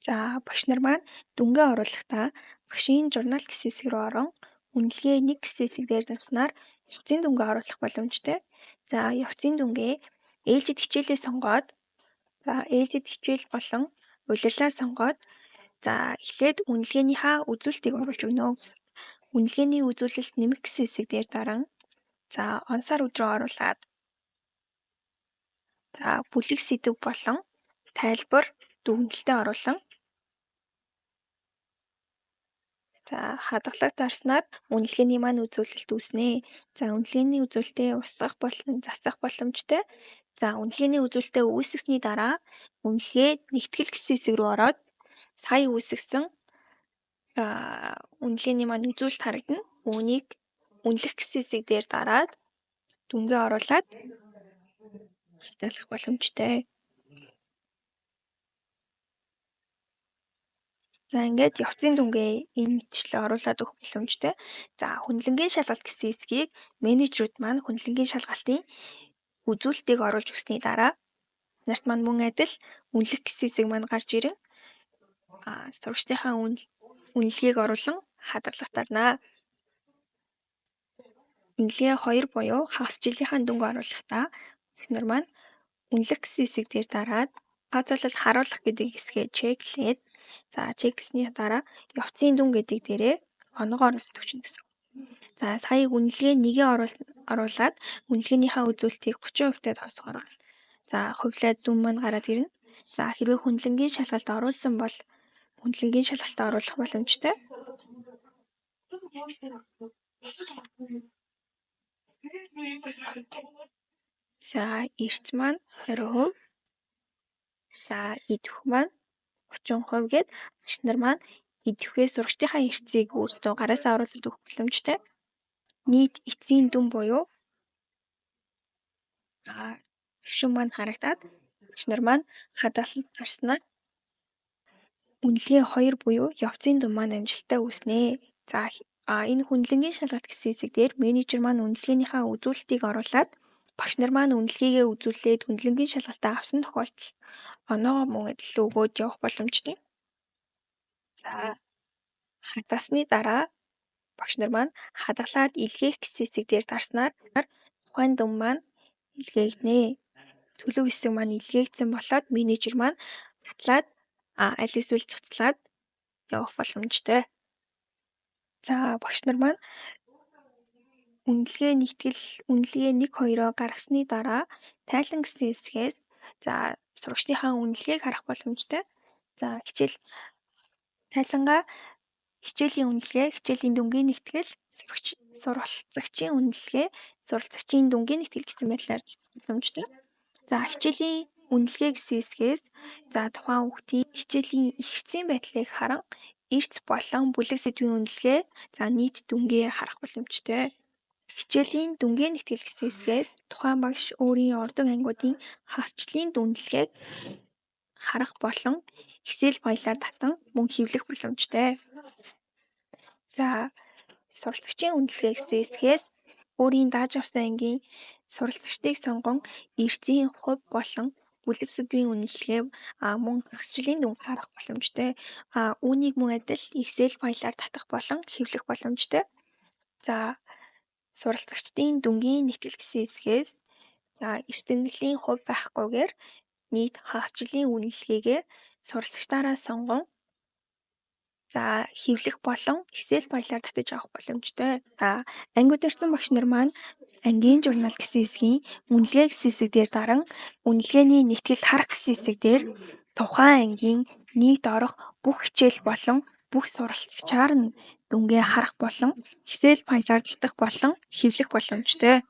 За, багш нар маань дүнгээ оруулахдаа багшийн журнал гэсэн хэсэг рүү орон үнэлгээ 1 гэсэн хэсэг дээр дарснаар явцын дүнгээ оруулах боломжтой. За, явцын дүнгээ ээлжид хичээлээ сонгоод, за, ээлжид хичээл болон улирлаа сонгоод, за, эхлээд үнэлгээнийхээ үзүүлэлтийг оруулж өгнө гэсэн. Үнэлгээний үзүүлэлт нэмэх гэсэн хэсэг дээр даран, за, он сар өдрөө оруулаад, за, бүлэг сэдэв болон тайлбар дүгнэлтээ оруулан, за, хадгалах дарснаар үнэлгээний маань үзүүлэлт үүснэ. За, үнэлгээний үзүүлэлтээ устгах болон засах боломжтой. За, үнэлгээний үзүүлэлтээ үүсгэсний дараа үнэлгээ нэгтгэл гэсэн хэсэг рүү ороод сая үүсгэсэн үнэлгээний маань үзүүлэлт харагдана. Үүнийг үнэлэх гэсэн хэсэг дээр дараад дүнгээ оруулаад хадгалах боломжтой. За, ингээд явцын дүнгээ энэ мэтчлээ оруулаад өгөх боломжтой. За, хөндлөнгийн шалгалт гэсэн хэсгийг менежерүүд маань хөндлөнгийн шалгалтын үзүүлэлтийг оруулж өгсөний дараа нарт маань мөн адил үнэлэх гэсэн хэсэг маань гарч ирэн сурагчдынхаа үнэлгээг оруулан хадгалах дарна. Үнэлгээ 2 буюу хагас жилийнхаа дүнг оруулахдаа нар маань үнэлэх гэсэн хэсэг дээр дараад тооцоолол харуулах гэдэг хэсгээ чеклээд, за, чеклсний дараа явцын дүн гэдэг дээрээ оноогоо оруулаад өгчнө гэсэн. За, сая үнэлгээ нэгээ оруулаад үнэлгээнийхээ үзүүлэлтийг 30% тай тооцоогоор бол, за, хувилаад дүн маань гараад ирнэ. За, хэрвээ хөндлөнгийн шалгалт оруулсан бол хөндлөнгийн шалгалтаа оруулах боломжтой. За, эрц маань 20%. За, идэвх маань 30% гээд багш нар маань идэвхээ сурагчдынхаа эрцийг өөрсдөө гараасаа оруулаад өгөх боломжтой. Нийт эцсийн дүн буюу төвшин маань харагдаад багш нар маань хадгалах дарснаар үнэлгээ 2 буюу явцын дүн маань амжилттай үүснэ. За, энэ хөндлөнгийн шалгалт гэсэн хэсэг дээр менежер маань үнэлгээнийхээ үзүүлэлтийг оруулаад багш нар маань үнэлгээгээ үзүүлээд хөндлөнгийн шалгалтаа авсан тохиолдолд оноогоо мөн адил өгөөд явах боломжтой. За, хадгалсны дараа багш нар маань хадгалаад илгээх гэсэн хэсэг дээр дарснаар тухайн дүн маань илгээгдэнэ. Төлөв хэсэг маань илгээгдсэн болоод менежер маань батлаад аль эсвэл цуцлаад явах боломжтой. За, багш нар маань үнэлгээ нэгтгэл үнэлгээ 1 2-оо гаргасны дараа тайлан гэсэн хэсгээс, за, сурагчдынхаа үнэлгээг харах боломжтой. За, хичээл тайлангаа хичээлийн үнэлгээ, хичээлийн дүнгийн нэгтгэл, сурагч суралцагчийн үнэлгээ, суралцагчийн дүнгийн нэгтгэл гэсэн байдлаар татах боломжтой. За, хичээлийн үнэлгээ гэсэн хэсгээс, за, тухайн хүүхдийн хичээлийн эрхцийн байдлыг харан эрц болон бүлэг сэдвийн үнэлгээ, за, нийт дүнгээ харах боломжтой. Хичээлийн дүнгийн нэгтгэл гэсэн хэсгээс тухайн багш өөрийн ордог ангиудын хагасчлалын дүнлэгийг харах болон Excel файлаар татан мөн хэвлэх боломжтой. За, суралцагчийн үнэлгээ гэсэн хэсгээс өөрийн дааж авсан ангийн суралцагчдыг сонгон эрцийн хувь болон бүлэг сэдвийн үнэлгээ мөн хагасчлалын дүнг харах боломжтой. Үүнийг мөн адил Excel файлаар татах болон хэвлэх боломжтой. За, суралцагчдын дүнгийн нэгтгэл гэсэн хэсгээс, за, эрсдэлний хувь байхгүйгээр нийт хагас жилийн үнэлгээгээ суралцагчдаараа сонгон, за, хэвлэх болон Excel файлаар татаж авах боломжтой. За, анги удирдсан багш нар маань ангийн журнал гэсэн хэсгийн үнэлгээ гэсэн хэсэг дээр даран үнэлгээний нэгтгэл харах гэсэн хэсэг дээр тухайн ангийн нийт орох бүх хичээл болон бүх суралцагчаар нь дүнгээ харах болон Excel файлаар татах болон хэвлэх боломжтой.